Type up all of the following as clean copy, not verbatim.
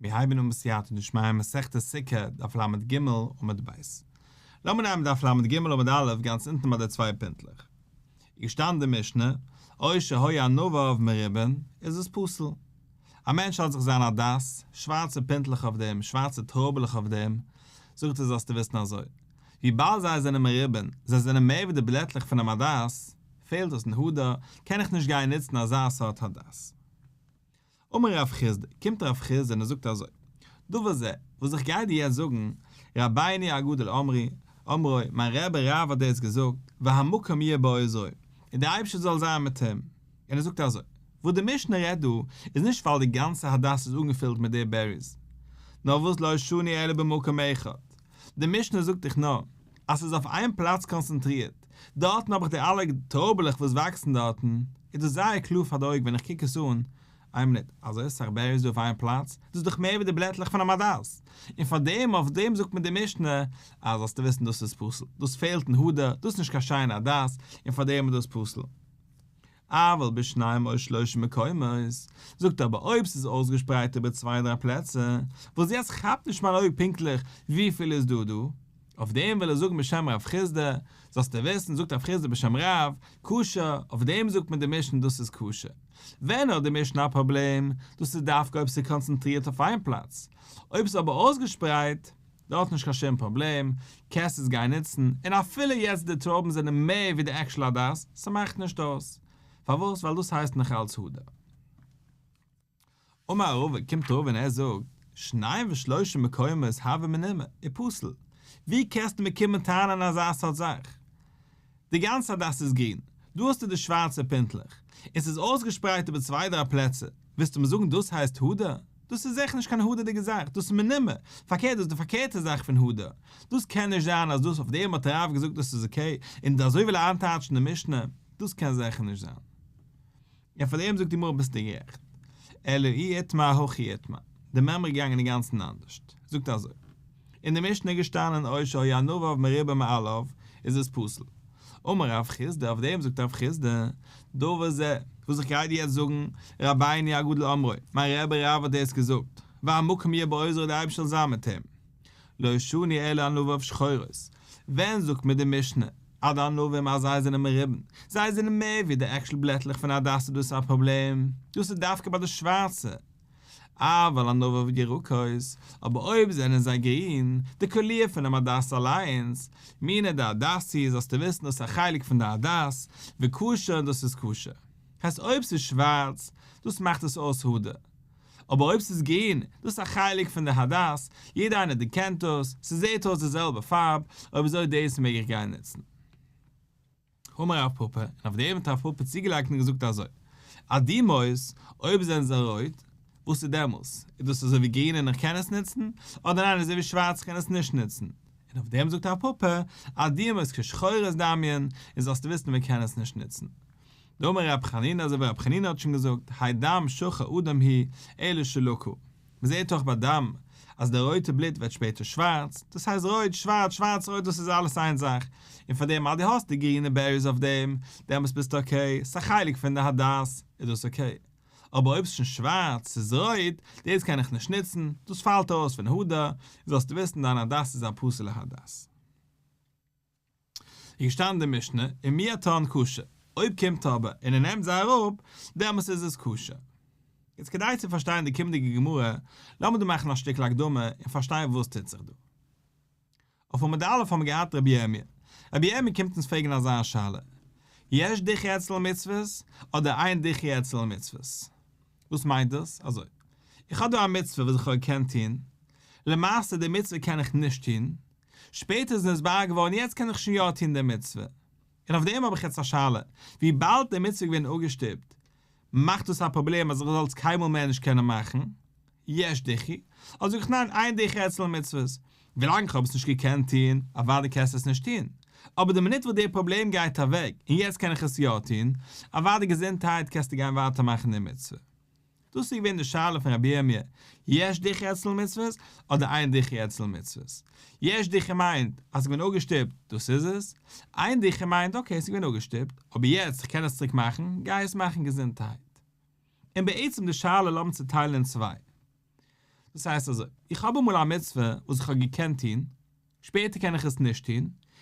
מיר הייבן אן בסייעתא דשמיא מסכת סוכה דף לג עמוד ב'. לאמיר נעמען דף לג עמוד א' גאנץ אונטן ביי די צוויי פינטלעך. איז געשטאנען די משנה, או שהיו ענביו מרובין, איז עס פסול. א מענטש האט זיך זיין הדס, שווארצע פינטלעך אויף דעם, שווארצע טרויבעלעך אויף דעם, זאגט ער זאלסטו וויסן אזוי, וויבאלד זיי זענען מרובין, זיי זענען מער ווי די בלעטלעך פונעם הדס, פעלט דאס אין הדר, קען איך נישט גיין נוצן אזא סארט הדס. אמר רב חסדא, קומט רב חסדא און ער זאגט אזוי, דבר זה, וואס איך גיי דיר יעצט זאגן, רבינו הגדול אמרו, אמרו, מיין רבי רב האט דאס געזאגט, והמקום יהיה בעוזרו, און דער אייבערשטער זאל זיין מיט אים. און ער זאגט אזוי, וואס די משנה רעדט דא, איז נישט ווייל די גאנצע הדס איז אנגעפילט מיט די בעריס, נאר וואס לא שנו אלא במקום אחד, די משנה זאגט דיך נאר, אז ס'איז אויף איין פלאץ קאנצענטרירט, דארטן האב איך די אלע טרויבעלעך וואס וואקסן דארטן, איז דאס זייער קלאר פאר די אויג ווען איך קוק עס אן, איין מינוט, אזוי סאך בעריס דא אויף איין פלאץ? דאס איז דאך מער ווי די בלעטלעך פונעם הדס! און פאר דעם, אויף דעם זאגט מיר די משנה, אז זאלסטו וויסן דאס איז פסול, דאס פעלט אין הדר, דאס איז נישט קיין שיינע הדס, און פאר דעם איז דאס פסול. אבל בשניים או שלושה מקומות, זאגט ער אבער אויב ס'איז אויסגעשפרייט איבער צוויי דריי פלעצער, וואס יעצט כאפט נישט מיין אויג פונקטליך וויפיל איז דא דא, אויף דעם וויל ער זאגן בשם רב חסדא, זאלסטו וויסן זאגט רב חסדא בשם רב, כשר, אויף דעם זאגט מיר די משנה דאס איז כשר. ווען האט די משנה א פראבלעם, דאס איז דווקא אויב ס'איז קאנצענטרירט אויף איין פלאץ, אויב ס'איז אבער אויסגעשפרייט, דארט נישט קיין שום פראבלעם, קענסט עס גיין נוצן, און אפילו יעצט די טרויבן זענען מער ווי די actual הדס, ס'מאכט נישט אויס. פארוואס? ווייל דאס הייסט נאך אלץ הדר. אמר רבא, קומט רבא און ער זאגט, שניים ושלושה מקומות הוי מנומר, ופסול, ווי קענסטו מיר קומען טענה'ן אזא סארט זאך? די גאנצע הדס איז גרין, דא האסטו די שווארצע פינטלעך, און ס'איז אויסגעשפרייט איבער צוויי דריי פלעצער, ווילסטו מיר זאגן דאס הייסט הדר? דאס איז זיכער נישט קיין הדר'דיגע זאך, דאס איז מנומר, פארקערט דאס איז די פארקערטע זאך פון הדר, דאס קען נישט זיין אז דאס אויף דעם האט רב געזאגט דאס איז okay, און אזוי וויל ער איינטייטשן די משנה, דאס קען זיכער נישט זיין. און פאר דעם זאגט די גמרא ביסטו גערעכט, אלא אי איתמר הכי איתמר, די מימרא איז געגאנגען אינגאנצן אנדערשט, זאגט אזוי, אין די משנה איז געשטאנען או שהיו ענביו מרובין מעליו איז עס פסול, אמר רב חסדא אויף דעם זאגט רב חסדא, דבר זה, וואס איך גיי דיר יעצט זאגן, רבינו הגדול אמרו, מיין רבי רב האט דאס געזאגט, והמקום יהיה בעוזרו די אייבערשטער זאל זיין מיט אים, לא שנו אלא ענביו שחורות, ווען זאגט מיר די משנה אז די ענבים אז זיי זענען מרובין, זיי זענען מער ווי די actual בלעטלעך פון הדס איז דאס א פראבלעם, דאס איז דווקא ביי די שווארצע, אבל ענביו ירקות, אבער אויב זענען זיי גרין, די קאליר פונעם הדס אליינס, מינא דהדס הוא, זאלסטו וויסן דאס איז א חלק פון די הדס, וכשר דאס איז כשר. הייסט אויב ס'איז שווארץ, דאס מאכט עס אויס הדר. אבער אויב ס'איז גרין, דאס איז א חלק פון די הדס, יעדער איינער דערקענט דאס, ס'זעהט אויס די זעלבע פארב, אויב אזוי דאס מעג איך גיין נוצן. אמר רב פפא, און אויף דעם האט רב פפא צוגעלייגט און געזאגט אזוי, אדומות, אויב זענען זיי רויט, וואס איז דעמאלס? איז דאס אזוי ווי גרין און איך קען עס נוצן? אדער ניין אזוי ווי שווארץ איך קען עס נישט נוצן? און אויף דעם זאגט רב פפא, אדומות כשחורות דמיין, און זאלסטו וויסן מען קען עס נישט נוצן. דאמר רב חנינא אזוי ווי רב חנינא האט שוין געזאגט, האי דם שחור אדום הוא, אלא שלקה. מען זעט אויך ביי דם אז די רויטע בלוט ווערט שפעטער שווארץ, דאס הייסט רויט שווארץ שווארץ רויט דאס איז אלעס איין זאך, און פאר דעם אז דו האסט די גרינע berries אויף דעם, דעמאלטס ביסטו okay, ס'איז א חלק פון די הדס, איז דאס okay. אבער אויב ס'איז שוין שווארץ, ס'איז רויט, דאס קען איך נישט נוצן, דאס פאלט ארויס פון הדר, זאלסטו וויסן דיין הדס איז א פסול'ע הדס. איז געשטאנען די משנה, ומיעטן כשר, אויב קומט אבער און ער נעמט זיי אראפ, דעמאלס איז עס כשר. יעצט כדי צו פארשטיין די קומענדיגע גמרא, לאמיר דא מאכן א שטיקל הקדמה און פארשטיין וואס טוט זיך דא. אויף עמוד א' האבן מיר געהאט רבי ירמי'. רבי ירמי' קומט אונז פרעגן אזא שאלה, יש דיחוי אצל מצוות אדער אין דיחוי אצל מצוות? וואס מיינט דאס? אזוי, איך האב דא א מצוה וואס איך האב געקענט טון, למעשה די מצוה קען איך נישט טון, שפעטער איז נתברר געווארן יעצט קען איך שוין יא טון די מצוה. און אויף דעם האב איך יעצט א שאלה, וויבאלד די מצוה איז געווען אפגעשטופט, מאכט דאס א פראבלעם אז איך זאל עס קיינמאל מער נישט קענען מאכן? יש דיחוי? אדער זאג איך ניין, אין דיחוי אצל מצוות, ווילאנג איך האב עס נישט געקענט טון, אוודאי קענסטו עס נישט טון. אבער די מינוט וואס די פראבלעם גייט אוועק, און יעצט קען איך עס יא טון, אוודאי געזונטהייט קענסטו גיין ווייטער מאכן די מצוה. דאס איז געווען די שאלה פון רבי ירמי', יש דיחוי אצל מצוות אדער אין דיחוי אצל מצוות? יש דיחוי מיינט אז ס'איז געווען אפגעשטופט, דאס איז עס. אין דיחוי מיינט okay ס'איז געווען אפגעשטופט, אבער יעצט איך קען עס צוריק מאכן, גיי עס מאכן געזונטהייט. און בעצם די שאלה לאמיר צוטיילן אין צוויי. דאס הייסט אזוי, איך האב אמאל א מצוה וואס איך האב געקענט טון, שפעטער קען איך עס נישט טון,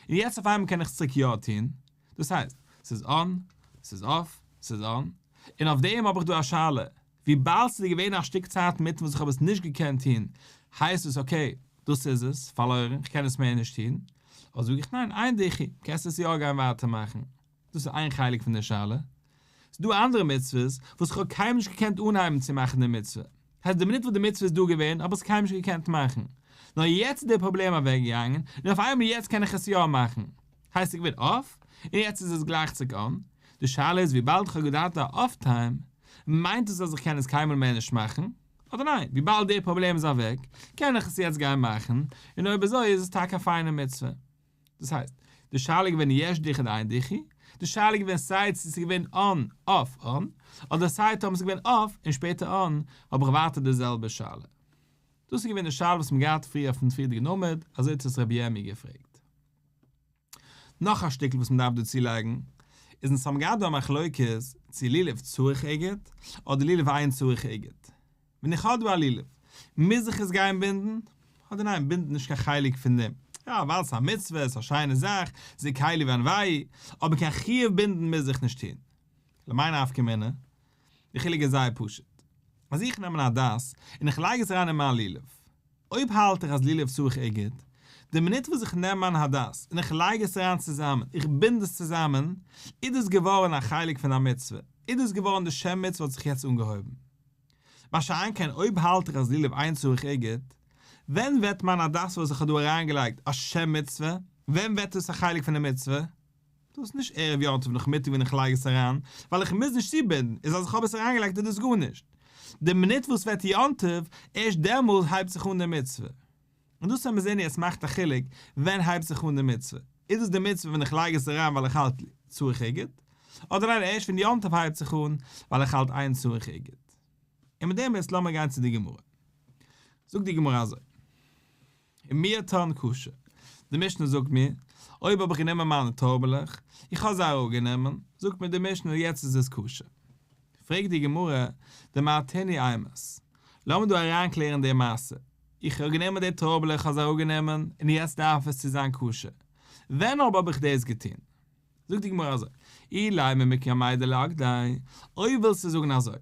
און יעצט אויף איינמאל קען איך עס צוריק יא טון, דאס הייסט, ס'איז אן, ס'איז אףף, ס'איז אן, און אויף דעם האב איך דא א שאלה, וויבאלד ס'איז געווען א שטיק צייט אינמיטן וואס איך האב עס נישט געקענט טון, הייסט עס okay, דאס איז עס, פארלוירן, איך קען עס מער נישט טון, אדער זאג איך ניין, אין דיחוי, קענסט עס יא גיין ווייטער מאכן. דאס איז איין חלק פון די שאלה. ס'איז דא אנדערע מצוות וואס איך האב קיינמאל נישט געקענט אנהייבן צו מאכן די מצוה. הייסט די מינוט וואס די מצוה איז דא געווען האב איך עס קיינמאל נישט געקענט מאכן. נאר יעצט איז די פראבלעם אוועקגעגאנגען און אויף איינמאל יעצט קען איך עס יא מאכן. הייסט ס'איז געווען off און יעצט איז עס גלייך צוריק on. די שאלה איז וויבאלד איך האב געדארפט א off time מיינט דאס אז איך קען עס קיינמאל מער נישט מאכן? אדער ניין וויבאלד די פראבלעם איז אוועק קען איך עס יעצט גיין מאכן און אויב אזוי איז עס טאקע א פיינע מצוה. דאס הייסט, די שאלה איז געווען יש דיחוי אדער אין דיחוי, די שאלה איז געווען סיי צו ס'איז געווען on off on, אדער סיי טאמער ס'איז געווען off און שפעטער on, האב איך ווייטער די זעלבע שאלה. דאס איז געווען די שאלה וואס מ'האט געהאט פריער אויפן פריערדיגן עמוד, אזוי האט עס רבי ירמי' געפרעגט. נאך א שטיקל וואס מ'דארף דא צולייגן, איז אונז האבן געהאט דא א מחלוקת צו לולב צריך אגד, אדער לולב אין צריך אגד. ווען איך האב דא א לולב, מוז איך עס גיין בינדן? אדער ניין, בינדן נישט קיין חלק פון דעם. יא, ווייל ס'איז א מצוה, ס'איז א שיינע זאך, זה קלי ואנוהו, אבער קיין חיוב בינדן מוז איך נישט טון. למאי נפקא מינה? די חילוק איז זייער פשוט. אז איך נעם אן הדס און איך לייג עס אריין אין מיין לולב, אויב האלט איך אז לולב צריך אגד, די מינוט וואס איך נעם מיין הדס און איך לייג עס אריין צוזאמען, איך בינד עס צוזאמען, איז דאס געווארן א חלק פון א מצוה, איז דאס געווארן די שם מצוה האט זיך יעצט אנגעהויבן. מה שאין כן אויב האלט איך אז לולב אין צריך אגד, ווען ווערט מיין הדס וואס איך האב דא אריינגעלייגט א שם מצוה? ווען ווערט עס א חלק פון די מצוה? דאס איז נישט ערב יום טוב נאכמיטאג ווען איך לייג עס אריין, ווייל איך מוז נישט צובינדן, איז אז איך האב עס אריינגעלייגט איז דאס גארנישט. די מינוט וואס ווערט יום טוב, ערשט דעמאלס הייבט זיך אן די מצוה. און דאס ווען מיר זעהן יעצט מאכט א חילוק ווען הייבט זיך אן די מצוה, איז דאס די מצוה ווען איך לייג עס אריין ווייל איך האלט צריך אגד, אדער ניין ערשט ווען יום טוב הייבט זיך אן ווייל איך האלט אין צריך אגד. און מיט דעם יעצט לאמיר גיין צו די גמרא. זאגט די גמרא אזוי, ומיעטן כשר, די משנה זאגט מיר, אויב האב איך גענומען מיינע טויבעלעך, איך האב זיי אראפגענומען, זאגט מיר די משנה יעצט איז עס כשר. פרעגט די גמרא, דמעתינהו אימת, לאמיר דא אריינקלערן די מעשה, איך האב גענומען די טרויבעלע איך האב זיי אראפגענומען און יעצט דארף עס צו זיין כשר, ווען אבער האב איך דאס געטון? זאגט די גמרא אזוי, אילימא מקמי דלאגדיה, אויב ווילסטו זאגן אזוי,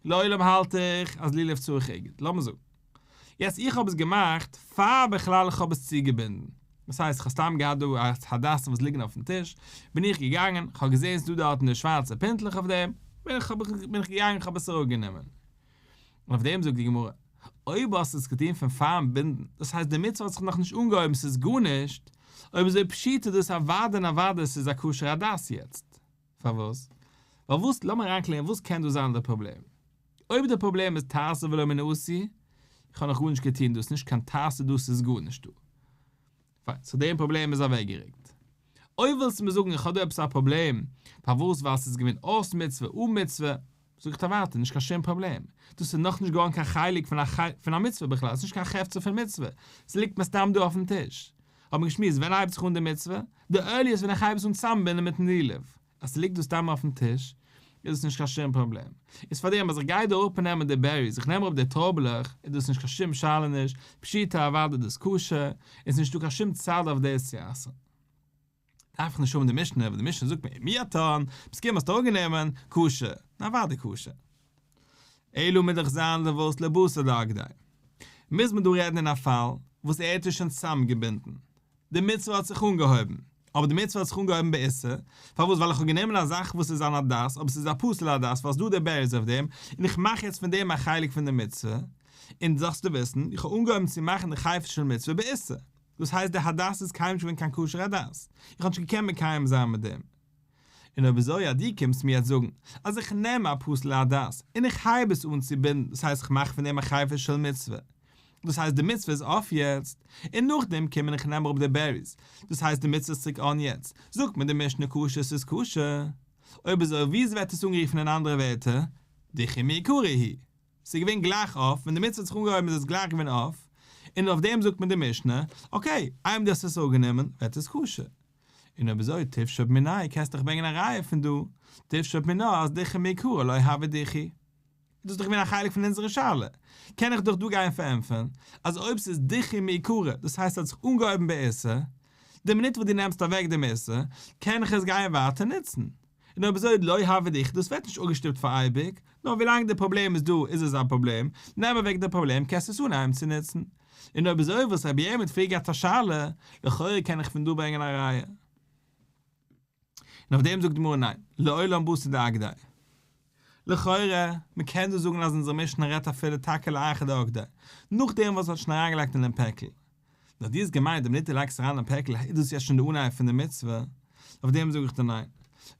לעולם האלט איך אז לולב צריך אגד, לאמיר זאגן, יעצט איך האב עס געמאכט פאר בכלל איך האב עס צוגעבינדן, דאס הייסט איך האב סתם געהאט דא הדסים וואס ליגן אויפן טיש, בין איך געגאנגען, איך האב געזען ס'איז דא דארטן די שווארצע פינטלעך אויף דעם, בין איך געגאנגען איך האב עס אראפגענומען. און אויף דעם זאגט די גמרא, אויב האסטו עס געטון פון פארן בינדן, דאס הייסט די מצוה האט זיך נאכנישט אנגעהויבן ס'איז גארנישט, אויב אזוי פשיטא דאס אוודאי און אוודאי ס'איז א כשר הדס יעצט. פארוואס? ווייל וואס, לאמיר אריינקלערן וואס קען דא זיין די פראבלעם? אויב די פראבלעם איז תעשה ולא מן העשוי, איך האב נאך גארנישט געטון דאס איז נישט קיין תעשה דאס איז גארנישט דא. פיין, so דעם פראבלעם איז אוועקגעריקט. אויב ווילסטו מיר זאגן איך האב דא עפעס א פראבלעם, פארוואס ווייל ס'איז געווען אויס מצוה אן מצוה, זאג איך דיר ווייטער, נישט קיין שום פראבלעם. דאס איז נאכנישט געווארן קיין חלק פון א פון א מצוה בכלל, ס'איז נישט קיין חפצא פון מצוה, ס'ליגט מסתם דא אויפן טיש. האט מען געשמועסט ווען הייבט זיך אן די מצוה? די earliest ווען איך הייב עס אן צוזאמבינדן מיטן לולב. אז ס'ליגט דא סתם אויפן טיש, איז דאס נישט קיין שום פראבלעם. איז פארדעם אז איך גיי דא אראפנעמען די berries, איך נעם אראפ די טרויבעלעך, איז דאס נישט קיין שום שאלה נישט, פשיטא אוודאי דאס כשר, און ס'נישט דא קיין שום צד אויף דאס צו אסר'ן. דארף איך נישט האבן די משנה, ווייל די משנה זאגט מיר ומיעטן, ביסט געקומען האסט אראפגענומען, כשר, אוודאי כשר. אלא מוז דאך זיין די וואס לבתר דאגדיה. מוז מען דא רעדן אין א פאל וואס ער האט עס שוין צוזאמגעבינדן. די מצוה האט זיך אנגעהויבן, אבער די מצוה האט זיך אנגעהויבן באיסור, פארוואס? ווייל איך האב גענומען א זאך וואס איז אן הדס, אבער ס'איז א פסול הדס, ווייל ס'דא די berries אויף דעם, און איך מאך יעצט פון דעם א חלק פון די מצוה, און זאלסטו וויסן, איך האב אנגעהויבן צו מאכן די חפץ של מצוה באיסור, דאס הייסט די הדס איז קיינמאל נישט געווען קיין כשר הדס, איך האב נישט געקענט מקיים זיין מיט דעם. און אויב אזוי אז דו קומסט מיר יעצט זאגן אז איך נעם א פסול'ע הדס און איך הייב עס אן צו בינדן, דאס הייסט איך מאך פון דעם א חפץ של מצוה, דאס הייסט די מצוה איז off יעצט, און נאכדעם קום און איך נעם אראפ די berries, דאס הייסט די מצוה איז צוריק on יעצט, זאגט מיר די משנה כשר ס'איז כשר. אויב אזוי וויאזוי ווערט עס אנגערופן אין אנדערע ווערטער, דיחוי מעיקרא הוא. ס'איז געווען גלייך off, ווען די מצוה האט זיך אנגעהויבן איז עס גלייך געווען off, און אויף דעם זאגט מיר די משנה, okay, איינמאל דו האסט עס אראפגענומען, ווערט עס כשר. און אויב אזוי תפשוט מינה קענסט דאך ברענגען א ראיה פון דא, תפשוט מינה אז דיחוי מעיקרא לא הוי דיחוי. איז דאס דאך געווען א חלק פון אונזערע שאלה, קען איך דאך דא גיין פארענטפערן אז אויב ס'איז דיחוי מעיקרא, דאס הייסט ס'האט זיך אנגעהויבן באיסור, די מינוט וואס דו נעמסט אוועק דעם איסור, קען איך עס גיין ווייטער נוצן. און אויב אזוי לא הוי דיחוי, דאס ווערט נישט אפגעשטופט פאר אייביג, נאר ווילאנג די פראבלעם איז דא איז עס א פראבלעם, נעם אוועק די פראבלעם קענסטו עס אנהייבן צו נוצן. און אויב אזוי וואס רבי ירמי' האט פריער געהאט א שאלה, לכאורה קען איך פון דא ברענגען א ראיה. און אויף דעם זאגט די גמרא ניין, לעולם בתר דאגדיה. לכאורה, מען קען דא זאגן אז אונזער משנה רעדט אפילו טאקע לאחר דאגדיה, נאכדעם וואס מען האט שוין אריינגעלייגט אינעם פעקל. נאר דו האסט געמיינט די מינוט דו לייגסט אריין אין פעקל איז דאס יעצט שוין די אנהייב פון די מצוה, אויף דעם זאג איך דיר ניין.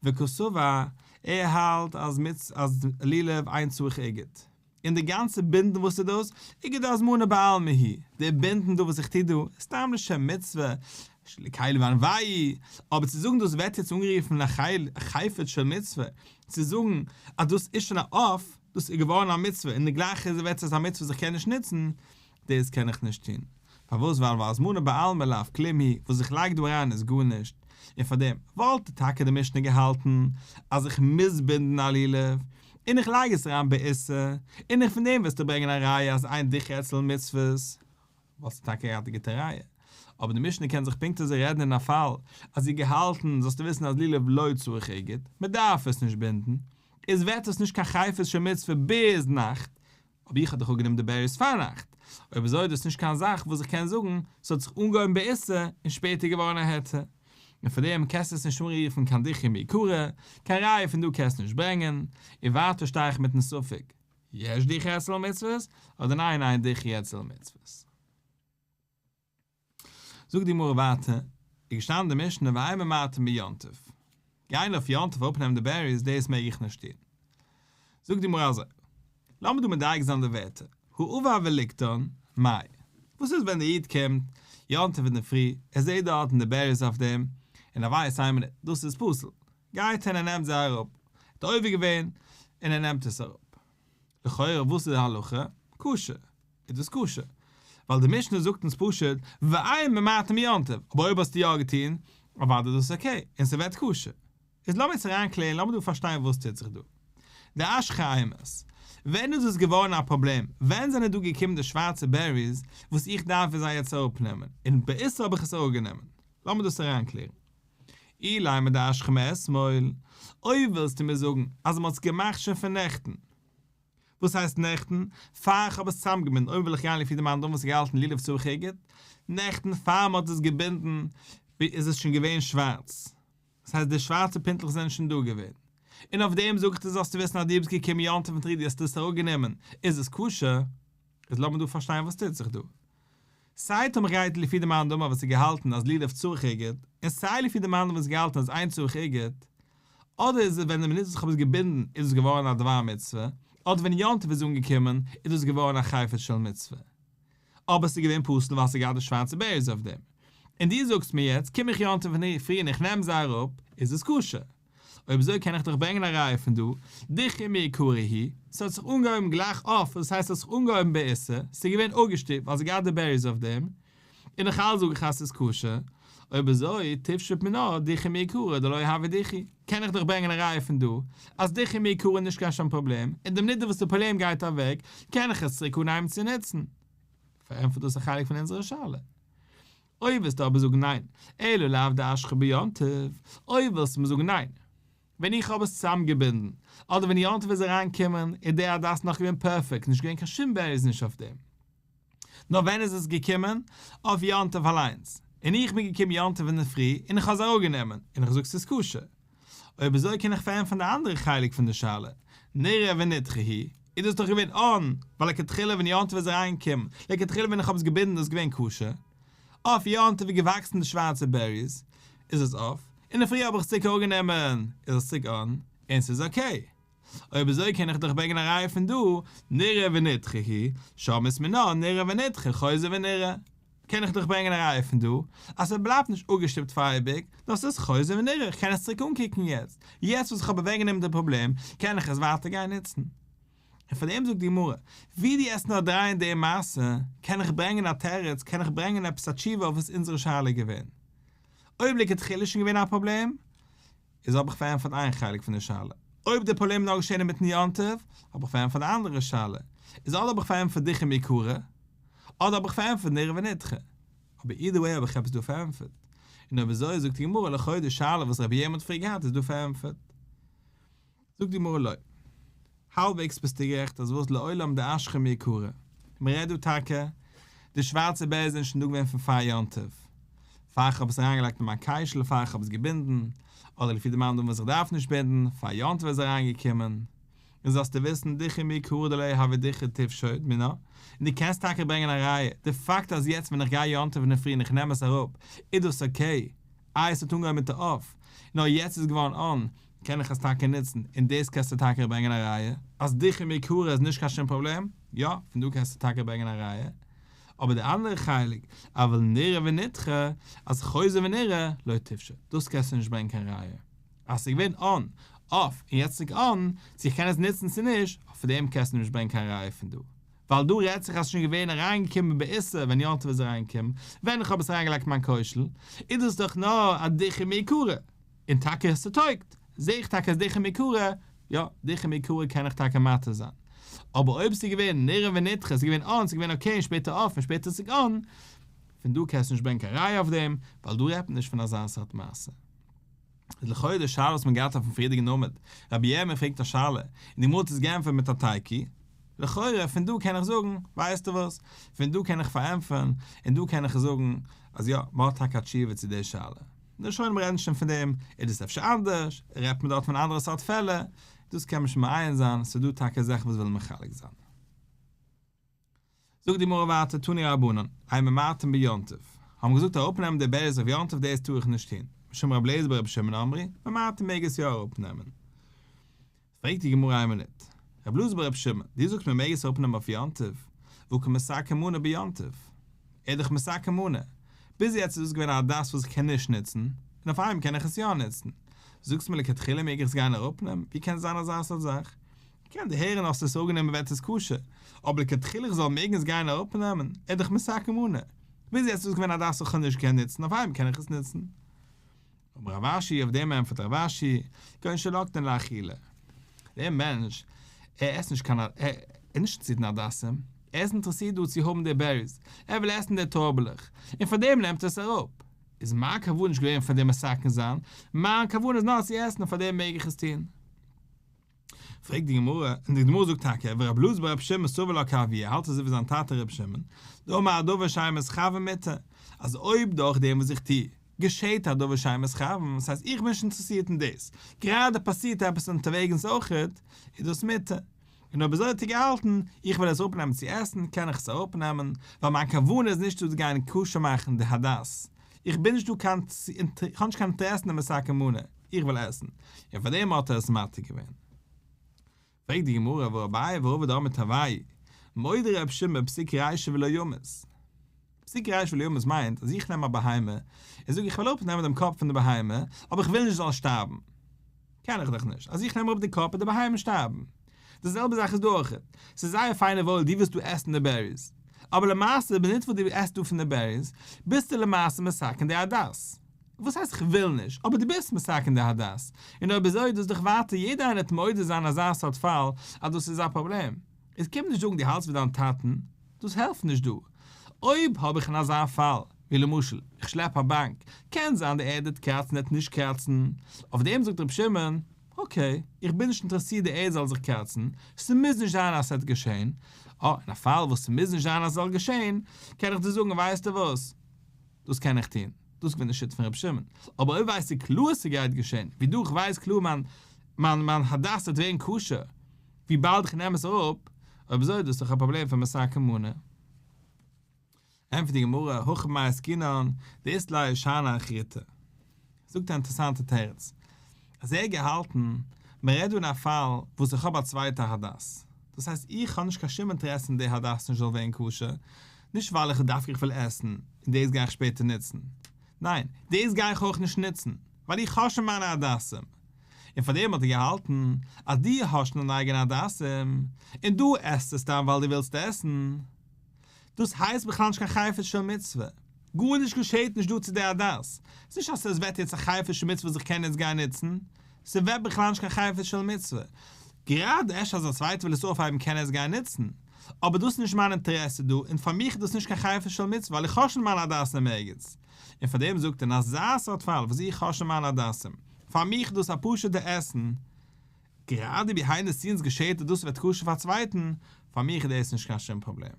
וקסבר, ער האלט אז מצ אז לולב אין צריך אגוד. און די גאנצע בינדן וואס איז דאס? אגודא דהזמנה בעלמא הוא, די בינדן דא וואס איך טו דא איז סתם לשם מצוה, להקל וענווהו, אבער צו זאגן דאס ווערט יעצט אנגערופן א חפץ של מצוה, צו זאגן אז דאס איז שוין א אויף, דאס איז געווארן א מצוה און גלייך איז ווערט עס א מצוה וואס איך קען נישט נוצן, דאס קען איך נישט טון. פארוואס? ווייל והזמנה בעלמא לאו כלום היא, וואס איך לייג דא אריין איז גארנישט, און פארדעם וואלט טאקע די משנה געהאלטן אז איך מוז בינדן א לולב, און איך לייג עס אריין באיסור, און איך פון דעם וועסטו ברענגען א ראיה אז אין דיחוי אצל מצוות, וואלסטו טאקע געהאט א גוטע ראיה. אבער די משנה קען זיך פונקט אזוי רעדן אין א פאל אז זי האט געהאלטן, זאלסטו וויסן אז לולב לא צריך אגוד, מען דארף עס נישט בינדן, איז ווערט עס נישט קיין חפץ של מצוה ביז נאכט, אבער איך האב דאך אפגענומען די בעריס פארנאכט, אויב אזוי איז דאס נישט קיין זאך וואס איך קען זאגן ס'האט זיך אנגעהויבן באיסור און שפעטער געווארן א היתר, און פאר דעם קענסטו עס נישט אנרופן קיין דיחוי מעיקרא, קיין ראיה פון דא קענסטו נישט ברענגען, און ווייטער שטיי איך מיטן ספק, יש דיחוי אצל מצוות, אדער ניין אין דיחוי אצל מצוות. זאגט די גמרא ווייטער, איז געשטאנען די משנה ואין ממעטין ביום טוב, גיין אויף יום טוב אראפנעמען די בעריס דאס מעג איך נישט טון. זאגט די גמרא אזוי, לאמיר דא מדייק זיין די ווערטער, העבר וליקטן, מאי? וואס איז ווען דער איד קומט יום טוב אינדערפרי, ער זעט דארטן די בעריס אויף דעם, און ער ווייסט איין מינוט, דאס איז פסול, גייט ער און ער נעמט זיי אראפ, ער האט עובר געווען און ער נעמט עס אראפ. לכאורה וואס איז די הלכה? כשר. איז דאס כשר? ווייל די משנה זאגט אונז פשוט ואין ממעטין ביום טוב, אבער אויב האסטו יא געטון, אוודאי איז דאס אקעי, און ס'ווערט כשר. איז לאמיר יעצט אריינקלערן, לאמיר דא פארשטיין וואס טוט זיך דא. דאשחה אימת, ווען איז דאס געווארן א פראבלעם? ווען זענען דא געקומען די שווארצע בעריס וואס איך דארף זיי יעצט אראפנעמען, און באיסור האב איך עס אראפגענומען? לאמיר דאס אריינקלערן. אילימא דאשחה מאתמול, אויב ווילסטו מיר זאגן אז מ'האט עס געמאכט שוין פון נעכטן. וואס הייסט נעכטן? פאר איך האב עס צוזאמגעבינדן, אויב וויל איך גיין לפי די מאן דאמר וואס האט געהאלטן לולב צריך אגוד, נעכטן פאר מ'האט עס געבינדן איז עס שוין געווען שווארץ. דאס הייסט די שווארצע פינטלעך זענען שוין דא געווען. און אויף דעם זאג איך דיר זאלסטו וויסן אז דו ביסט געקומען יום טוב אינדערפרי דו האסט עס אראפגענומען איז עס כשר. איז לאמיר דא פארשטיין וואס טוט זיך דא. סיי טאמער גייט לפי די מאן דאמר וואס האט געהאלטן אז לולב צריך אגוד, און סיי לפי די מאן דאמר וואס האט געהאלטן אז אין צריך אגוד, אדער איז עס ווען די מינוט וואס איך האב עס געבינדן איז עס געווארן א דבר מצוה, אדער ווען יום טוב איז אנגעקומען איז דאס געווארן א חפץ של מצוה. אבער עס איז געווען פסול ווייל עס האט געהאט די שווארצע בעריס אויף דעם. און דו זאגסט מיר יעצט קום איך יום טוב אינדערפרי און איך נעם זיי אראפ, איז עס כשר. אויב אזוי קען איך דאך ברענגען א ראיה פון דא, דיחוי מעיקרא הוא, ס'האט זיך אנגעהויבן גלייך אויף, דאס הייסט ס'האט זיך אנגעהויבן באיסור, ס'איז געווען אפגעשטופט ווייל ס'האט געהאט די בעריס אויף דעם, און נאך אלץ זאג איך אז ס'איז כשר, אויב אזוי תפשוט מינה דיחוי מעיקרא דלא הוי דיחוי, קען איך דאך ברענגען א ראיה פון דא, אז דיחוי מעיקרא איז נישט קיין שום פראבלעם, און די מינוט וואס די פראבלעם גייט אוועק, קען איך עס צוריק אנהייבן צו נוצן. פארענטפערט דאס א חלק פון אונזערע שאלה. אויב וועסטו אבער זאגן ניין, אלא לאו דאשחה ביום טוב, אויב ווילסטו מיר זאגן ניין, ווען איך האב עס צוזאמגעבינדן, אדער ווען יום טוב איז אריינגעקומען, איז דער הדס נאך געווען פערפעקט, נישט געווען קיין שום בעריס נישט אויף דעם. נאר ווען איז עס געקומען? אויף יום טוב אליינס. און איך בין געקומען יום טוב אינדערפרי און איך האב עס אראפגענומען, און איך זאג ס'איז כשר. אויב אזוי קען איך פארענטפערן די אנדערע חלק פון די שאלה, נראה ונדחה הוא, איז דאס דאך געווען אן, ווייל לכתחילה ווען יום טוב איז אריינגעקומען, לכתחילה ווען איך האב עס געבינדן איז עס געווען כשר, אויף יום טוב איז געוואקסן די שווארצע בעריס, איז עס אף, אינדערפרי האב איך עס צוריק אראפגענומען, איז עס צוריק אן, און ס'איז אקעי. אויב אזוי קען איך דאך ברענגען א ראיה פון דא, נראה ונדחה הוא, שמעת מינה נראה ונדחה חוזר ונראה. קען איך דאך ברענגען א ראיה פון דא, אז ס'בלייבט נישט אפגעשטופט פאר אייביג, נאר ס'איז חוזר ונראה, איך קען עס צוריק אנקוקן יעצט, יעצט וואס איך האב אוועקגענומען די פראבלעם, קען איך עס ווייטער גיין נוצן. און פאר דעם זאגט די גמרא, ווי דו עסט נאר דרייען די מעשה, קען איך ברענגען א תירוץ, קען איך ברענגען עפעס א תשובה אויף וואס אונזערע שאלה איז געווען. אויב לכתחילה איז שוין געווען א פראבלעם, איז האב איך פארענטפערט איין חלק פון די שאלה. אויב די פראבלעם איז נאר געשען אינמיטן יום טוב, האב איך פארענטפערט די אנדערע שאלה, איז אדער האב איך פארענטפערט דיחוי מעיקרא, אדער האב איך פארענטפערט נראה ונדחה. אבער אידער וועי האב איך עפעס דא פארענטפערט. און אויב אזוי זאגט די גמרא לכאו' די שאלה וואס רבי ירמי' האט פריער געהאט איז דא פארענטפערט. זאגט די גמרא לא. האלבוועגס ביסטו גערעכט אז וואס לעולם דאשחור מעיקרא. מען רעדט דא טאקע, די שווארצע בערס זענען שוין דא געווען פון פאר יום טוב. פאר איך האב עס אריינגעלייגט אין מיין קיישל פאר איך האב עס געבינדן, אדער לפי די מאן דאמר וואס איך דארף נישט בינדן, פאר יום טוב איז אריינגעקומען. און זאלסטו וויסן דיחוי מעיקרא דלא הוי דיחוי תפשוט מינה, און דו קענסט טאקע ברענגען א ראיה, די פאקט אז יעצט ווען איך גיי יום טוב אינדערפרי און איך נעם עס אראפ, איז דאס okay, איי עס האט אנגעהויבן מיט א off, נאר יעצט איז געווארן on, קען איך עס טאקע נוצן, און דאס קענסטו טאקע ברענגען א ראיה, אז דיחוי מעיקרא איז נישט קיין שום פראבלעם, יא, פון דא קענסטו טאקע ברענגען א ראיה, אבער די אנדערע חלק, אבל נראה ונדחה, אז חוזר ונראה, לא תפשוט, דאס קענסטו נישט ברענגען קיין ראיה. אז ס'איז געווען on, off, און יעצט צוריק on, צו איך קען עס נוצן צו נישט, אויף דעם קענסטו נישט ברענגען קיין ראיה פון דא. ווייל דא רעדט זיך אז ס'איז שוין געווען אריינגעקומען באיסור ווען יום טוב איז אריינגעקומען, ווען איך האב עס אריינגעלייגט אין מיין קוישל, איז דאס דאך נאר א דיחוי מעיקרא, און טאקע עס טויגט, זע איך טאקע אז דיחוי מעיקרא, יא, דיחוי מעיקרא קען איך טאקע מתיר זיין. אבער אויב ס'איז געווען נראה ונדחה, ס'איז געווען on, ס'איז געווען okay און שפעטער off און שפעטער צוריק on, פון דא קענסטו נישט ברענגען קיין ראיה אויף דעם, ווייל דא רעדט מען נישט פון אזא סארט מעשה. איז לכאורה די שאלה וואס מען געהאט אויפן פריערדיגן עמוד, רבי ירמי' פרעגט א שאלה, און די גמרא האט עס געענטפערט מיט א תיקו, לכאורה פון דא קען איך זאגן, ווייסטו וואס, פון דא קען איך פארענטפערן, און דא קען איך זאגן אז יא, מען האט טאקע א תשובה צו די שאלה. די ראשונים רעדן שוין פון דעם, איז דאס אפשר אנדערש, רעדט מען דארט פון אנדערע סארט פעלער, דאס קען מען שוין מעיין זיין, ס'איז דא טאקע זאכן וואס ווילן מחלק זיין. זאגט די גמרא ווייטער תנו רבנן, אין ממעטין ביום טוב, האבן געזאגט אראפנעמען די berries אויף יום טוב דאס טאר איך נישט טון, משום רבי אליעזר ברבי שמעון אמרו, ממעטין מעג עס יא אראפנעמען. פרעגט די גמרא איין מינוט, רבי אלעזר ברבי שמעון, דו זאגסט מען מעג עס אראפנעמען אויף יום טוב, והא קא מתקן מנא ביום טוב? ער איז דאך מתקן מנא, ביז יעצט איז דאס געווען א הדס וואס איך קען נישט נוצן, און אויף איינמאל קען איך עס יא נוצן, זאגסט מיר לכתחילה מעג איך עס גיין אראפנעמען, ווי קען זיין אזא סארט זאך? קען דערהערן אז ס'איז אראפגענומען ווערט עס כשר, אבער לכתחילה איך זאל מעגן עס גיין אראפנעמען, ער איז דאך מתקן מנא. ביז יעצט איז עס געווען א הדס איך האב נישט געקענט נוצן, אויף איינמאל קען איך עס נוצן. אמר רב אשי, אויף דעם ענטפערט רב אשי, כגון שלקטן לאכילה. דער מענטש, ער עסט נישט קיין, ער איז נישט אינטערעסירט אין הדסים, ער איז אינטערעסירט דא צו האבן די berries, ער וויל עסן די טרויבעלעך, און פאר דעם נעמט ער עס אראפ. איז מיין כוונה נישט געווען פאר דעם מתקן זיין, מיין כוונה איז נאר צו עסן און פאר דעם מעג איך עס טון. פרעגט די גמרא, און די גמרא זאגט טאקע, ורבי אלעזר ברבי שמעון סבר לה כאבוה, ער האלט אזוי ווי זיין טאטע רבי שמעון, דאמר הדבר שאין מתכוין מותר, אז אויב דורך דעם וואס איך טו, געשעט א דבר שאין מתכוין, דאס הייסט איך בין נישט אינטערעסירט אין דאס, גראדע פאסירט עפעס אונטערוועגנס אויכעט, איז דאס מותר. און אויב אזוי האט ער געהאלטן, איך וועל עס אראפנעמען צו עסן, קען איך עס אראפנעמען, ווייל מיין כוונה איז נישט צו גיין כשר מאכן די הדס, איך בין נישט דא קיין, איך האב נישט קיין אינטערעסן אין מתקן מנא, איך וויל עסן, און פאר דעם האט ער עס מתיר געווען. פרעגט די גמרא, והא אביי ורבא דאמרי תרוייהו, מודה ר' שמעון בפסיק רישא ולא ימות. פסיק רישא ולא ימות מיינט אז איך נעם א בהמה און זאג איך וויל אראפנעמען דעם קאפ פון די בהמה, אבער איך וויל נישט זי זאל שטארבן. קען איך דאך נישט, אז איך נעם אראפ די קאפ וועט די בהמה שטארבן. די זעלבע זאך איז דא אויך. ס'איז זייער פיין און וואויל דו ווילסט דא עסן די berries. אבער למעשה די מינוט וואס דו עסט דא פון די berries, ביסטו למעשה מתקן די הדס. וואס הייסט איך וויל נישט? אבער דו ביסט מתקן די הדס. און אויב אזוי איז דאס דאך ווייטער יעדער איינער וועט מודה זיין אזא סארט פאל אז דאס איז א פראבלעם. איז קום נישט זאגן דו האלטסט ווי דיין טאטן, דאס העלפט נישט דא. אויב האב איך אין אזא פאל, ווי למשל, איך שלעפ א באנק, קען זיין די ערד וועט קראצן וועט נישט קראצן, אויף דעם זאגט רבי שמעון, okay, איך בין נישט אינטערעסירט די ערד זאל זיך קראצן, ס'מוז נישט זיין אז ס'וועט געשען, אה, אין א פאל וואס ס'מוז נישט זיין אז ס'זאל געשען, קען איך דיר זאגן ווייסטו וואס, דאס קען איך טון, דאס איז געווען די שיטה פון רבי שמעון, אבער אויב ווייסטו קלאר ס'גייט געשען, ווי דא איך ווייס קלאר מיין מיין מיין הדס וועט ווערן כשר, וויבאלד איך נעם עס אראפ, אויב אזוי איז דאס דאך א פראבלעם פון מתקן מנא. ענטפערט די גמרא, הכא במאי עסקינן, דאית ליה הושענא אחריתי. זאגט א אינטערעסאנטע תירוץ, אז ער האט געהאלטן, מען רעדט דא אין א פאל וואס איך האב א צווייטע הדס, דאס הייסט איך האב נישט קיין שום אינטערעסע אין די הדס נישט זאל ווערן כשר, נישט ווייל איך דווקא איך וויל עסן און דאס גיי איך שפעטער נוצן, ניין, דאס גיי איך אויך נישט נוצן, ווייל איך האב שוין מיינע הדסים. און פאר דעם האט ער געהאלטן אז דו האסט שוין אן אייגענע הדסים, און דו עסט עס סתם ווייל דו ווילסט עסן. דאס הייסט בכלל נישט קיין חפץ של מצוה. גארנישט געשעט נישט דא צו די הדס. ס'איז נישט אז עס ווערט יעצט א חפץ של מצוה וואס איך קען יעצט גיין נוצן. ס'ווערט בכלל נישט קיין חפץ של מצוה. גראדע אפשר אז א צווייטער וויל עס אויפהייבן קען ער עס גיין נוצן, אבער דאס איז נישט מיין אינטערעסע דא, און פאר מיך איז דאס נישט קיין חפץ של מצוה ווייל איך האב שוין מיינע הדסים ערגעץ. און פאר דעם זאגט ער אין אזא סארט פאל וואס איך האב שוין מיינע הדסים, פאר מיך איז דאס א פשוט'ע עסן, גראדע ביהיינד די סינס געשעהט אז דאס ווערט כשר פאר א צווייטן, פאר מיך איז דאס נישט קיין שום פראבלעם.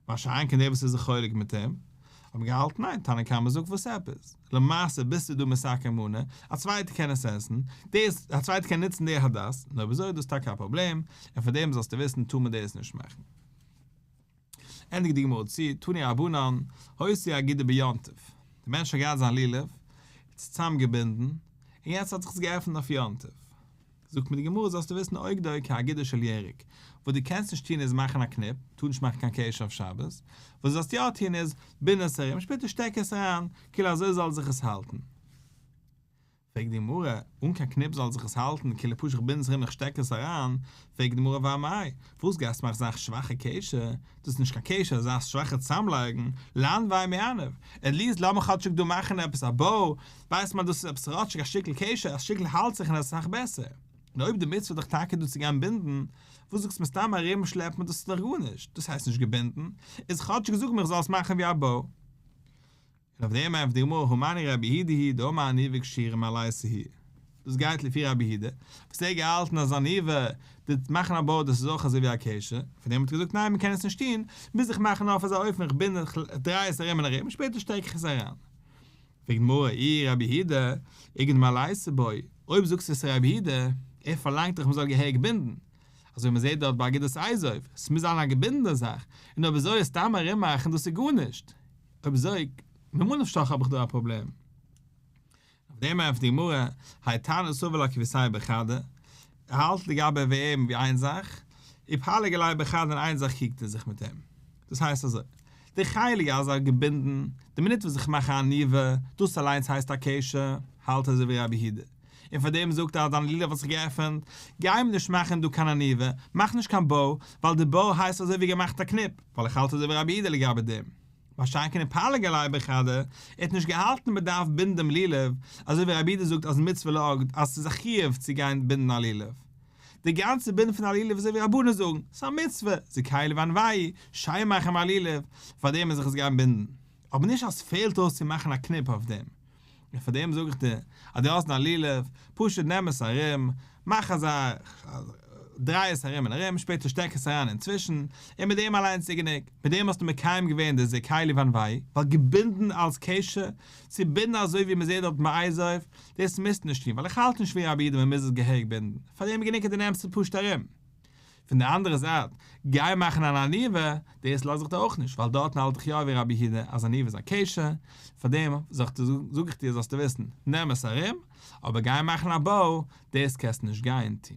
מה שאין כן דער וואס איז זיך חולק מיט אים, האט מען געהאלטן ניין, תנא קמא זאגט וואס עפעס? למעשה ביסטו דא מתקן מנא, א צווייטער קען עס עסן, דאס, א צווייטער קען נוצן די הדס, און אויב אזוי איז דאס טאקע א פראבלעם, און פאר דעם זאלסטו וויסן טאר מען דאס נישט מאכן. ענדיגט די גמרא צו, תנו רבנן, היתה אגודה ביום טוב, דער מענטש האט געהאט זיין לולב, צוזאמגעבינדן, און יעצט האט זיך עס געעפנט אויף יום טוב. זאגט מיר די גמרא זאלסטו וויסן אוגדו כאגודה של ירק, וואס דו קענסט נישט טון איז מאכן א קניפ, טאר נישט מאכן קיין קשר אויף שבת, וואס דו זאלסט יא טון איז, בינד עס ארום, שפעטער שטעק עס אריין, כאילו אזוי זאל זיך עס האלטן. פרעגט די גמרא, אן קיין קניפ זאל זיך עס האלטן, כאילו פשוט איך בינד עס ארום איך שטעק עס אריין, פרעגט די גמרא ואמאי, וואס גייסטו מאכן אזא שוואכע קשר, דאס איז נישט קיין קשר, אזא שוואכע צוזאמלייגן, לענויה מיענב, עטליעסט לאמיר כאטשיג דא מאכן עפעס א באו, ווייסט מען אז דאס איז עפעס כאטשיג א שטיקל קשר, א שטיקל האלט זיך און עס איז אסאך בעסער. און אויב די מצוה איז דאך טאקע דא צו גיין בינדן, וואס זאגסט מסתם ארום שלעפן דאס איז דאך גארנישט, דאס הייסט נישט געבינדן, איז כאטשיג זאג מיר איך זאל עס מאכן ווי א באו. און אויף דעם ענטפערט די גמרא הא מני רבי יהודה היא דאמר עניבה קשירה מעלייתא היא דאס גייט לפי רבי יהודה וואס ער האט געהאלטן אז עניבה די מאכן א באו דאס איז אויך אזוי ווי א קשר, פון דעם האט ער געזאגט ניין מען קען עס נישט טון, מוז איך מאכן אויף אזא אופן איך בינד איך דריי עס ארום און ארום און שפעטער שטעק איך עס אריין. פרעגט די גמרא אי רבי יהודה אגוד מעלייתא בעי, אויב זאגסטו עס רבי יהודה, ער פארלאנגט דאך מען זאל געהעריג בינדן, אזוי ווי מען זעט דארט ביי אגודת אזוב, עס מוז זיין א געבינדענע זאך, און אויב אזוי עס סתם ארום מאכן דאס איז גארנישט. אויב אזוי, ממה נפשך האב איך דא א פראבלעם. אויף דעם ענטפערט די גמרא, האי תנא סבר לה כוותיה בחדא, ער האלט לגבי אים ווי איין זאך, ופליג עליה בחדא אין איין זאך קריגט ער זיך מיט אים. דאס הייסט אזוי, די חלק אז ער האט געבינדן, די מינוט וואס איך מאך א עניבה, דאס אליינס הייסט א קשר, האלט ער אזוי ווי רבי יהודה. און פאר דעם זאגט ער אז דיין לולב האט זיך געעפנט, גיי מיר נישט מאכן דא קיין עניבה, מאך נישט קיין באו, ווייל די באו הייסט אזוי ווי געמאכט א קניפ, ווייל איך האלט אזוי ווי רבי יהודה לגבי דעם. מה שאין כן ופליג עליה בחדא, ער האט נישט געהאלטן מען דארף בינדן דעם לולב, אזוי ווי רבי יהודה זאגט אז מצוה לאגד אז ס'איז א חיוב צו גיין בינדן א לולב. די גאנצע בינדן פון א לולב איז אזוי ווי רבנן זאגן, ס'איז א מצוה, זכהו ואנוהו, שיין מאכן א לולב, פארדעם מוז איך עס גיין בינדן. אבער נישט אז ס'פעלט אויס צו מאכן א קניפ אויף דעם. און פאר דעם זאג איך דיר, אז דו האסט א לולב, פשוט נעם עס ארום, מאך אזא, דריי עס ארום און ארום, שפעטער שטעק עס אריין אינצווישן, און מיט דעם אליינס איז גענוג. מיט דעם האסטו מקיים געווען די זכהו ואנוהו, ווייל געבינדן אלס קשר, צו בינדן אזוי ווי מען זעט דארט ביי אזוב, דאס מוזטו נישט טון, ווייל איך האלט נישט ווי רבי יהודה מען מוז עס געהעריג בינדן, פאר דעם איז גענוג אז דו נעמסט עס פשוט ארום. פון די אנדערע זייט, גיי מאכן אן עניבה, דאס לאז איך דיר אויך נישט, ווייל דארטן האלט איך יא ווי רבי יהודה אז עניבה איז א קשר, פארדעם זאג איך דיר זאלסטו וויסן, נעם עס ארום, אבער גיי מאכן א באו, דאס קענסטו נישט גיין טון.